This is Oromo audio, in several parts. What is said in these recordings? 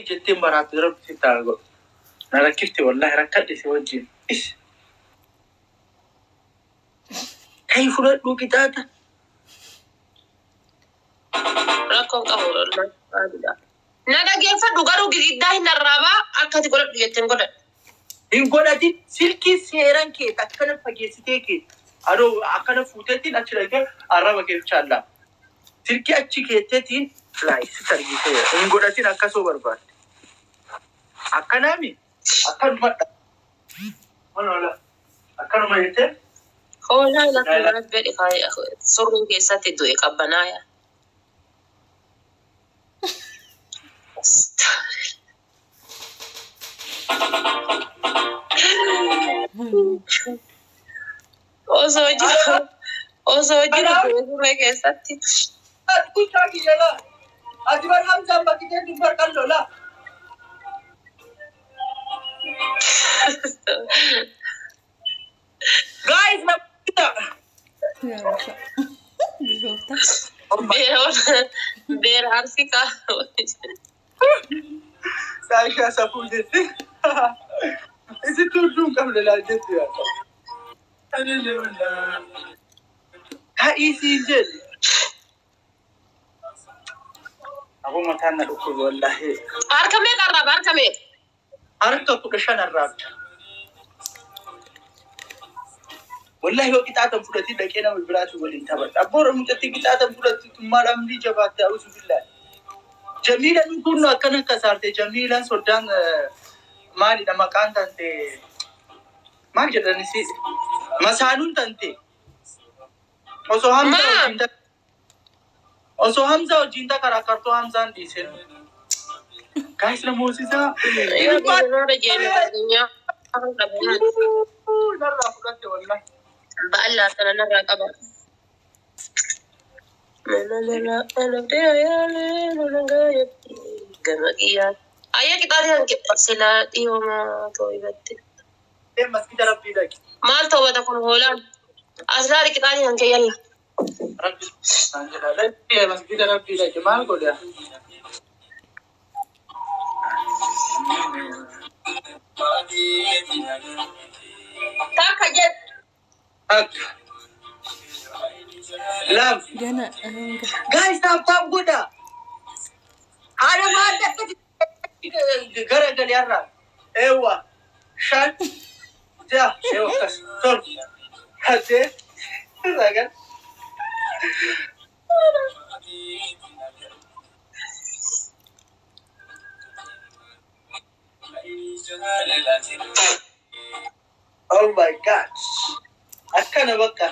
Jettee maraatu rabbi sitti haa godhu. Na rakkifte wallahi, rakkadhe si wajjin. Is. Kai fudhadhu qixaata. Rakkoon qabu wallahi. Na dhageeffadhu garuu, girgiddaa hin arraabaa, akka ati godhadhu jetteen godhadhu. Hin godhatin, silkii seeran kee akkana fageessitee kee adoo akkana fuuteetiin achi dhaqee arraba kee chaallaa. Silkii achi keetteetiin laayisitti argitee hin godhatin, akkasoo barbaadde. Akkanaami akkanumadha. Ola akkanuma jettee. Hoolaa lafa rabbi surruu keessatti du'e qabbanaaya. Osoo jiru du'e surree keessatti. Kuchaa kiyya laa. Ati bar Hamzaan bakkitee dubbar qalloo laa. Guys, na Bishoofta. Beera arsii kaa. Saashaa safuu jette. Isitti hudduu hin qabne laal jettu yaa. Ta'ii siin jedhe. Aboo, mataan na dhukkuba wallaahi. Harka meeqa arraaba, harka meeqa? Harka 15 arraabda. Wallahi yoo qixaatan fudhatee dhaqee nama biraatu waliin taphadha. Abboora mucatti qixaatan fudhattu maal amrii jabaatte, a'uuzu billaahi. Jamiilaan kun akkana kasaarte. Jamiilaan soddaan maalidha maqaan tante, maal jedhanis, masaanuun tante osoo Hamza Maa? wajjin osoo Hamza wajjin takarakartuu Hamzaan dhiise. Guys, na moosisaa. Yoo dhiirota jeenu addunyaa Narraa fudhatte wallahi. Ba'allaa sana narraa qaba. Gama qiyyaa. Ayyaa qixaatii kan silaa dhiyoomaa too'ibatte. Masjida rabbii dhaqi. Maal toobata kun hoolaan? Aslaari qixaatii kan kee yalla. Rabbi isaan jedha. Dhaqi, masjida rabbii dhaqi, maal godha? Takka jedhu. Takka. Lama. Gana hanga. Guys, tap tap godha. Haadha maal akkati gara gali har'a. Eewwa. Shan. Ja'a. Eewwa akkas. Torba. Saddeet. Sagal. Oh my God. Akkana bakka.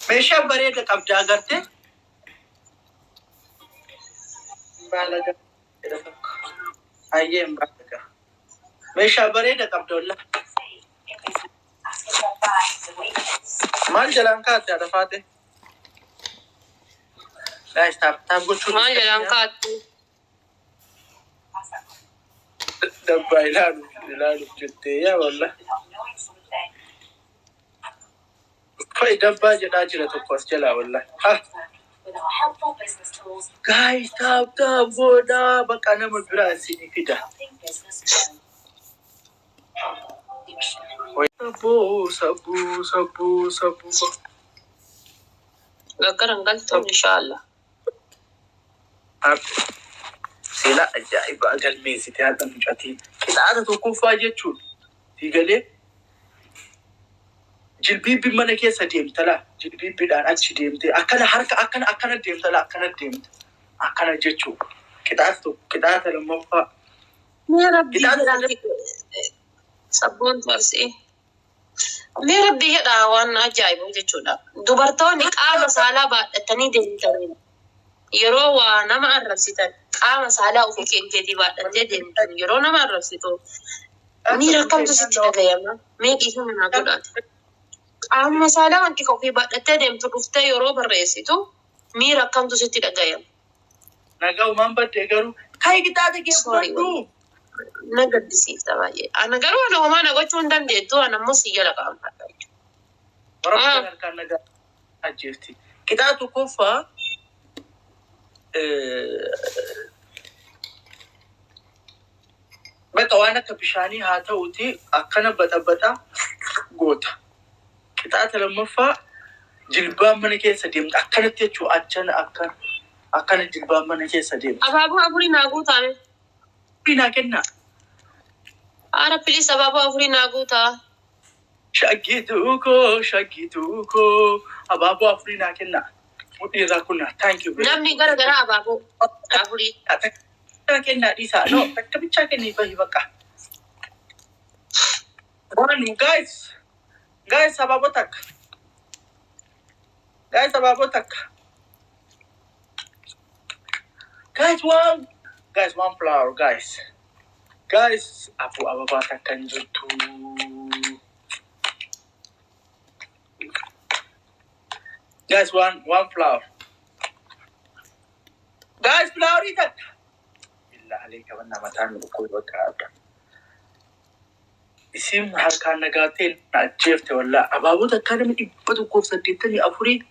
Meeshaa bareeda qabda agartee? Baalaga jedha tokko. Hayyee, hin baalaga. Meeshaa bareeda qabda wallah. Maal jalaan kaa'atte, haadha faate? Guys, tap tap gochuun. Maal jalaan kaattu? Dabbaa ilaaluuf jettee yaa wallah. Fa'i dabbaa jedhaa jira tokko as jalaa wallah. Ha. Guys, tap tap godhaa, bakka nama biraa isinii fida. Sabbuu sabbuu sabbuu sabbuu. Gaggaran galtuun inshaallah. Seenaa ajaa'ibaa galmeessite haadha mucaatiin. Qixaata tokkoffaa jechuun fiigalee jilbiibbi mana keessa deemta laa, jilbiibbiidhaan achi deemte, akkana harka akkana akkana deemta laa, akkana deemta, akkana jechuun qixaata tokko, qixaata lammaffaa. Mee rabbii Qixaata jedhaati sabboontu arsii. Mee rabbii jedhaa, waan ajaa'ibu jechuudha. Dubartoonni qaama saalaa baadhatanii deemtan, yeroo waa nama arrabsitan, qaama saalaa ofii keenkeetii baadhattee deemtan, yeroo nama arrabsitu miira akkamtu sitti dhagayama? Mee dhiifama naa godhaati. Qaama saalaa wanti ofii baadhattee deemtu dhuftee yeroo barreessitu miira akkamtu sitti dhagayama? Nagaa uumaan baddee garuu kai qixaata kee Sorry. fudhadhu. Na gaddisiifta baay'ee. Ana garuu ana homaa na gochuu hin dandeettu. Ana immoo si jala qaanfadha jechuudha. Warra harkaan nagaa ajjeefti. Qixaa tokkoffaa. Bakka waan akka bishaanii haa ta'uti akkana baxabaxa goota. Qixaata lammaffaa jilbaan mana keessa deemta. Akkanatti jechuun achana akkana akkana jilbaan mana keessa deemta. Abaaboo afurii naa guutaame. Naa kennaa. Haara please, abaaboo afurii naa guutaa. Shaggituu koo, shaggituu koo, abaaboo afurii naa kennaa. Mudhii irraa kunna. Thank you. Namni gara garaa abaaboo afurii. Takka kennaa dhiisaa. No, takka bichaa kennii bahi bakka. One guys. Guys, abaaboo takka. Guys, abaaboo takka. Guys, one. Guys, one flower, guys. Guys, abu ababaa takka hin jirtu. Guys, one flower. Guys, flowerii takka. Billah alayka, wanna mataan dhukkuu bakka akka. Isin harkaan nagaattee na ajjeefte wallaa. Abaaboo takkaa namni 184.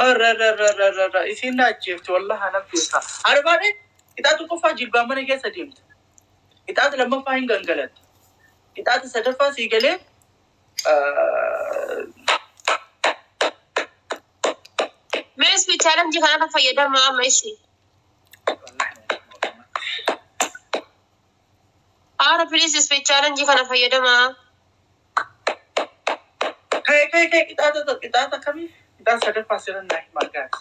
Arrararararara, isin na ajjeefte wallaa, hanan beekaa. Arbaadhe, qixaa tokkoffaa jilbaan mana keessa deemte. Qixaata lammaffaa hin gangalatte. Qixaata sadaffaa sii galee. Mee speed challenge kanarra fayyadamaa amma ishee. Haara please, speed challenge kana fayyadamaa. Ka'e, ka'e, ka'e, qixaata qixaata kamii? Qixaata sadaffaa sirra naa himaa, guys.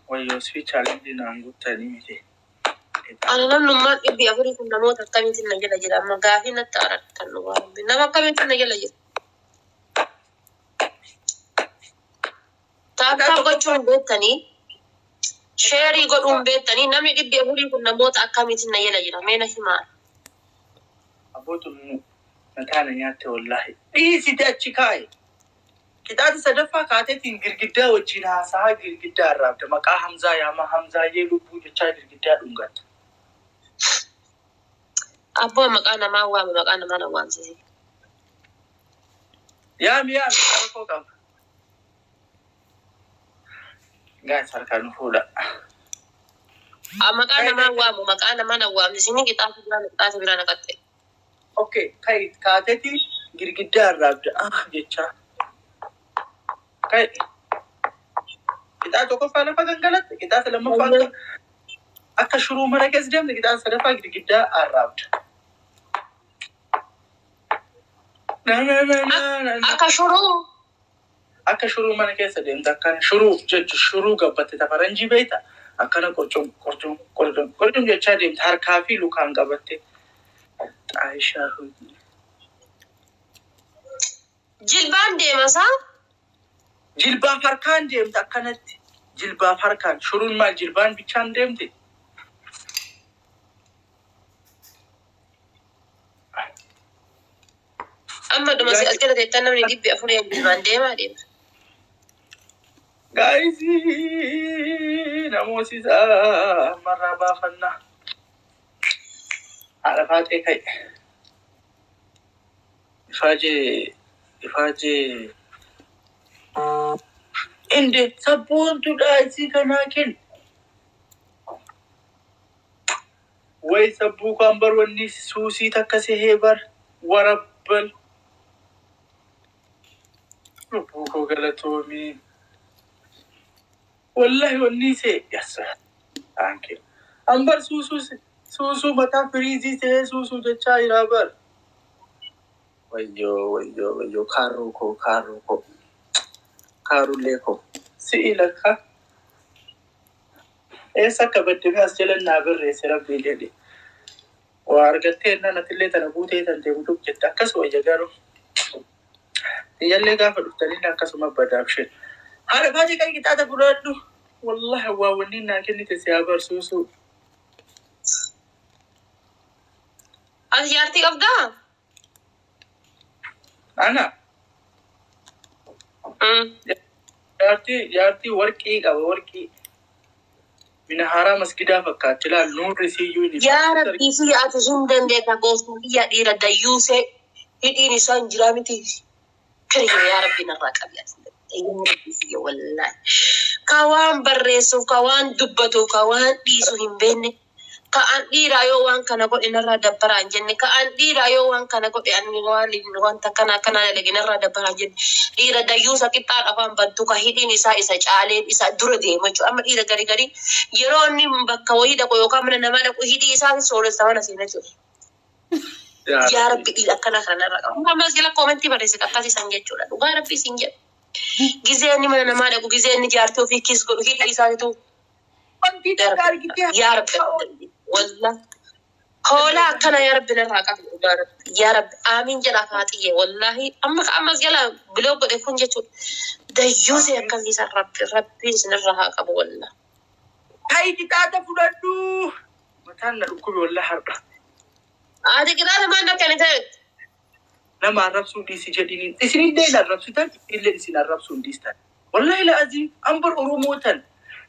Wayyoo, speed challenge naan guuttanii miti. Ani namnummaan 400 kun namoota akkamiitiin na jala jira amma gaafii natti aradtan dhugaa Rabbi. Nama akkamiitiin na jala jira? Tap tap gochuun beektanii, share godhuun beektanii, namni 400 kun namoota akkamiitiin na jala jira? Mee na himaa. Abbootu mataa na nyaatte wallaahi. Dhiisite achi kaa'i. Qixaata sadaffaa kaateetiin girgiddaa wajjin haasahaa girgiddaa arraabda. Maqaa Hamzaa yaama, Hamzaayyee lubbuu jechaa girgiddaa dhungatta. Abboo, maqaa namaa waama, maqaa namaa na waamsisi. Yaami, yaami, rakkoo qaba. Guys, harkaan nu fuudha. Maqaa namaa waamu, maqaa namaa na waamsisini, qixaata biraa naqatte. Okay, ka'i, kaateetiin girgiddaa arraabda. Ah jechaa. Ka'i. Qixaa tokkoffaa lafa gangalatte, qixaata lammaffaa akka shuruu mana keessa deemte, qixaata sadaffaa girgiddaa arraabda. Na na na na na na. Akka shuruu. Akka shuruu mana keessa deemte, akkana shuruuf jechu, shuruu gabbatte ta faranjii beeyta, akkana qorcum qorcum qorcum qorcum jechaa deemte, harkaa fi lukaan qabatte. Xaayishaa hojii. Jilbaan deema saa? Jilbaaf harkaan deemte akkanatti. Jilbaaf harkaan, shuruun maal jilbaan bichaan deemte? Amma dhuma si as jala teettan namni 400 jilbaan deemaa deema. Guys, namoosisaa ammarraa baafannaa. Haadha faaxee, ka'e. Ifaajee, ifaajee. Inde sabboontuudha isii kanaa kennu. Way sabbuu kan bar wanni suusii takka sehee bar warabbal. Lubbuu koo galatoomii. Wallahi wanni see yes. Thank you. An bar suusuu suusuu mataa firiizii sehee suusuu jechaa jira bar. Wayyoo, wayyoo, wayyoo, kaarruu koo, kaarruu koo, kaarullee koo. Si'i lakka. Eessa akka baddamee as jala naa barreesse rabbii jedhe. Waa argattee ennaan atillee tana guutee tan deemtuuf jette akkas wayya garuu. Xiyyallee gaafa dhuftanii akkasuma badaabshe. Haadha baatee kan qixaata fudhadhu. Wallahi waa wanni naa kennite si haa barsiisu. Ati jaartii qabdaa? Ana jaartii warqii qaba, warqii. Mina haaraa masgidaa fakkaatti, ilaal, nuurri siyyuu ni. Yaa Rabbii fi ati hin dandeetta, gooftaan kiyya, dhiira dayyuusee hidhiin isaa hin jiraa miti. Kiriyyoo yaa Rabbi narraa qabi ati. Yaa Rabbi kiyya wallaahi. Ka waan barreessuuf, ka waan dubbatuuf, ka waan dhiisu hin beekne. Ka an dhiiraa yoo waan kana godhe narraa dabbaraa hin jenne. Ka an dhiiraa yoo waan kana godhe ani waan wanta akkana akkanaa dalage narraa dabbaraa hin jenne. Dhiira dayyuusa qixxaan afaan bantu ka hidhiin isaa isa caaleen isa dura deema jechuudha. Amma dhiira gari gari yeroo inni bakka wayii dhaqu yookaan mana namaa dhaqu hidhii isaa sooressa mana seena jechuudha. Yaa Rabbi dhiira akkana kana narraa qaba. Amma as jala koomentii barreesse akkasii san jechuudha. Dhugaa Rabbi isin jedha. Gizee inni mana namaa dhaqu, gizee inni jaartii ofii kiss godhu hidhii isaatitu Wanti takka argitee yaa Rabbi wallah. Hoolaa akkana yaa Rabbi narraa qabi dhugaa Rabbi. Yaa Rabbi aamiin jedha faaxiyye wallahi amma ammas jala block godhe kun jechuudha. Dayyuusee akkasii san Rabbi Rabbiin isinirraa haa qabu wallah. Kai qixaata fudhadhu. Mataan na dhukkube wallahi har'a. Ati qixaata maal akka inni ta'e? Nama arrabsuu dhiisi jedhiniin. Isinillee hin arrabsitan, illee isin arrabsuu hin dhiistan. Wallahi la'azii ambar Oromoo tan.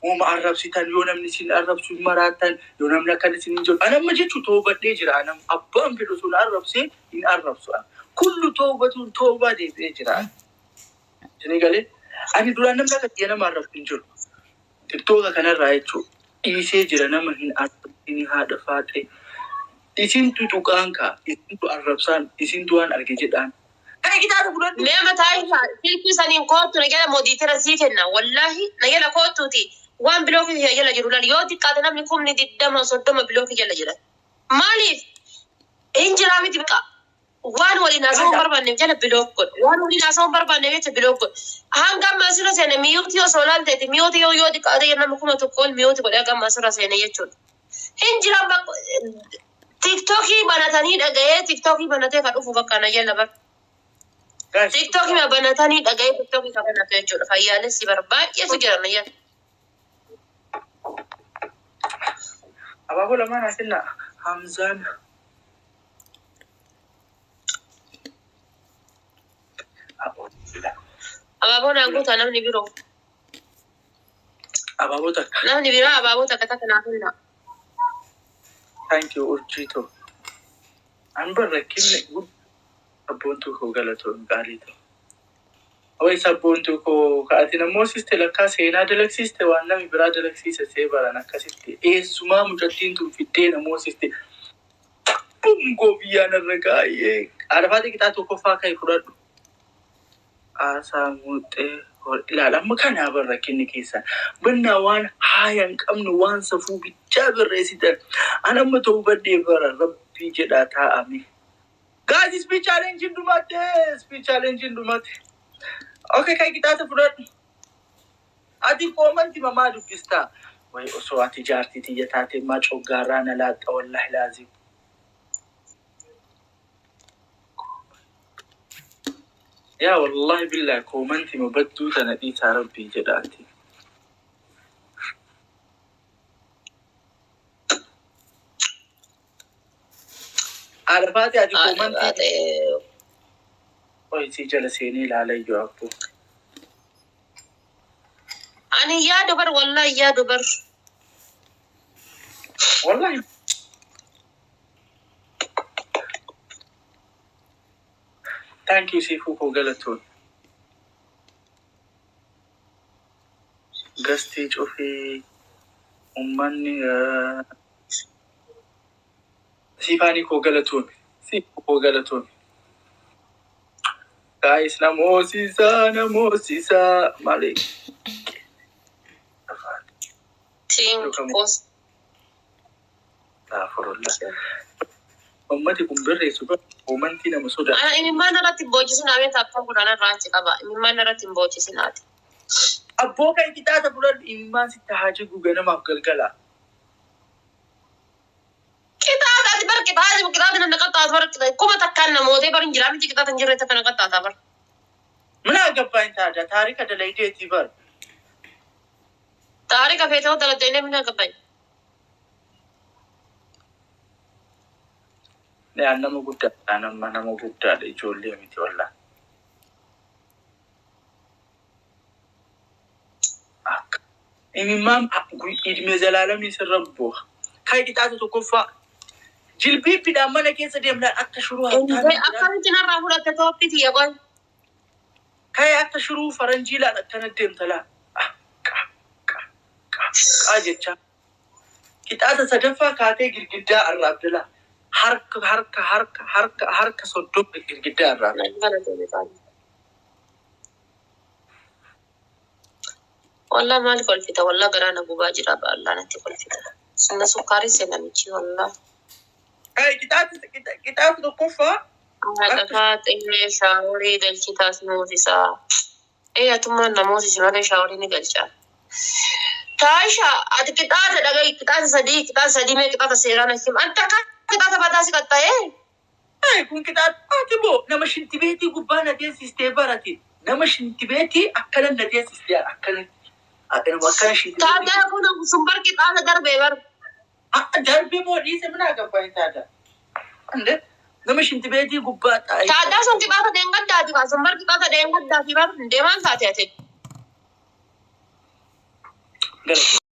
Uuma arrabsitan, yoo namni isin arrabsu hin maraattan, yoo namni akkan isin hin jedhu. Anamma jechuun toobadhee jira. Anam abbaan fedhu sun arrabsee hin arrabsu. Kullu toobatuun toobaa deebi'ee jira. Isinii galee ani duraan namni akka kiyya nama arrabsu hin jiru. TikToka kanarraa jechuun dhiisee jira, nama hin arrabsini haadha faaxee. Isintu tuqaan kaa, isintu arrabsaan, isintu waan arge jedhaan. Kana kitaaba fudhadhu. Mee mataa isaa silkii saniin koottu na jala moderator sii kenna. Wallaahi na jala koottuuti. Waan blockii jala jiru laal, yoo xiqqaate namni 20,000 30 blockii jala jira. Maaliif? Hin jiraa miti baqa. Waan waliin haasa'uu hin barbaanneef jala block godhu. Waan waliin haasa'uu hin barbaanneef jecha block godhu. Hanga amma asirra seene mute osoo laalteeti mute yoo xiqqaate nama 1000 ol mute godhe hanga amma asirra seene jechuudha. Hin jiran bakka TikTokii banatanii dhaga'ee TikTokii banatee kan dhufu bakka na jala bar. TikTokii banatanii dhaga'ee TikTokii kan banatu jechuudha. Fayyaalessi bar baay'eetu jira na jala. Abaaboo lamaan haa kennaa. Hamzaan. Abaaboo naan guutaa namni biroo. Abaaboo takka. Namni biraa abaaboo takka takka naa kenna. Thank you, urjiito. An bar rakkinni sabboontuu koo galatoon qaalii ta'u. Awai sabboontuu koo ka'atin ammoo siste lakkaa seenaa dalagsiiste, waan nami biraa dalagsiise see baran akkasitti eessumaa mucattiin tun fiddee namoosiste bungoo biyyaan irra gaa'ee. Haadha qixaa tokkoffaa ka'e fudhadhu. Aasaa muuxxee ilaala amma kanaa bar rakkinni keessan. Bannaa waan haaya hin qabne, waan safuu bichaa barreessitan. An amma ta'uu baddee bara rabbii jedhaa taa'ame. Guys, speed challenge dhumate. Speed challenge dhumate. Okay, kai qixaata fudhadhu. Ati koomanti mamaa dubbistaa. Way osoo ati jaartii tiyya taate maa coggaarraa na laaxxa wallahi laazim. Yaa wallahi billahi koomanti ma badduu tana dhiisaa rabbii jedhaati. Alfaati ati koomantii Oi si jala seenee ilaala iyyuu abboo. Ani yaadu bar, wallahi yaadu bar. Wallahi. Thank you, siifuu koo galatoon. Gastii cufii ummanni siifaanii koo galatoon. Siifuu koo galatoon. Guys, namoosisaa namoosisaa maali? Think post. Astaghfirullah. Ummati kun barreessu koomantii nama sodaa. Ana imimmaan irratti hin boochisinaame, taappaa kudhan irraa achi qaba. Imimmaan irratti hin boochisinaati. Abboo kan qixaata fudhadhu, imimmaan sitti haa jigu ganamaaf galgala. Qixaata ati bar qixaata qixaata namni qaxxaatu bar 1000n namootee bar hin jiraa miti, qixaata hin jirre takka na qaxxaata bar. Mana gabbaan taada taarika dalaydeetii bar. Taarika feetoo daladdee namni na gabbaan. Yaa nama guddaadha, nama guddaadha, ijoollee miti wallaa. Akka imimmaan idime zalaalamii sirra bu'a. Kan qixaata tokkoffaa jilbiibbiidhaan mana keessa deemnaan akka shuruu Akkamitti narraa fudhatte tooppii tiyya qoy. Ka'ee akka shiruu faranjii laal akkana deemta laal. Ah, qa, qa, qa, qa jecha. Qixaata sadaffaa kaatee girgiddaa arraabde laal. Harka harka harka harka harka 30 girgiddaa arraabde. Wallah maal kolfita? Wallah garaa na gubaa jira, ba'allaa natti kolfita. Sinna sukkaarii seenamichi wallah. Ka'ee qixaata tokkoffaa. Haadha xiyye shaaworii galchitaas nuufisaa. Ee, atummaan namootisi malee shaaworii ni galcha. Taasha, ati qixaata dhagahi, qixaata sadii, qixaata sadii, mee qixaata seeraan him. Anta akka qixaata badaa si qaxxa'ee? Kun qixaata ati moo nama shintibeetii gubbaa na teessistee barate. Nama shintibeetii akkana na teessistee akkana akkana shintibeetii. Taadaa kun sun bar qixaata darbee bar. Darbee moo dhiise minaa gabbaa taata. Nama shintibeetii gubbaa taa'ee. Taadaa sun qixaata deengaddaati kaa, sun bar qixaata deengaddaati bar deemaan taate ati. Galata.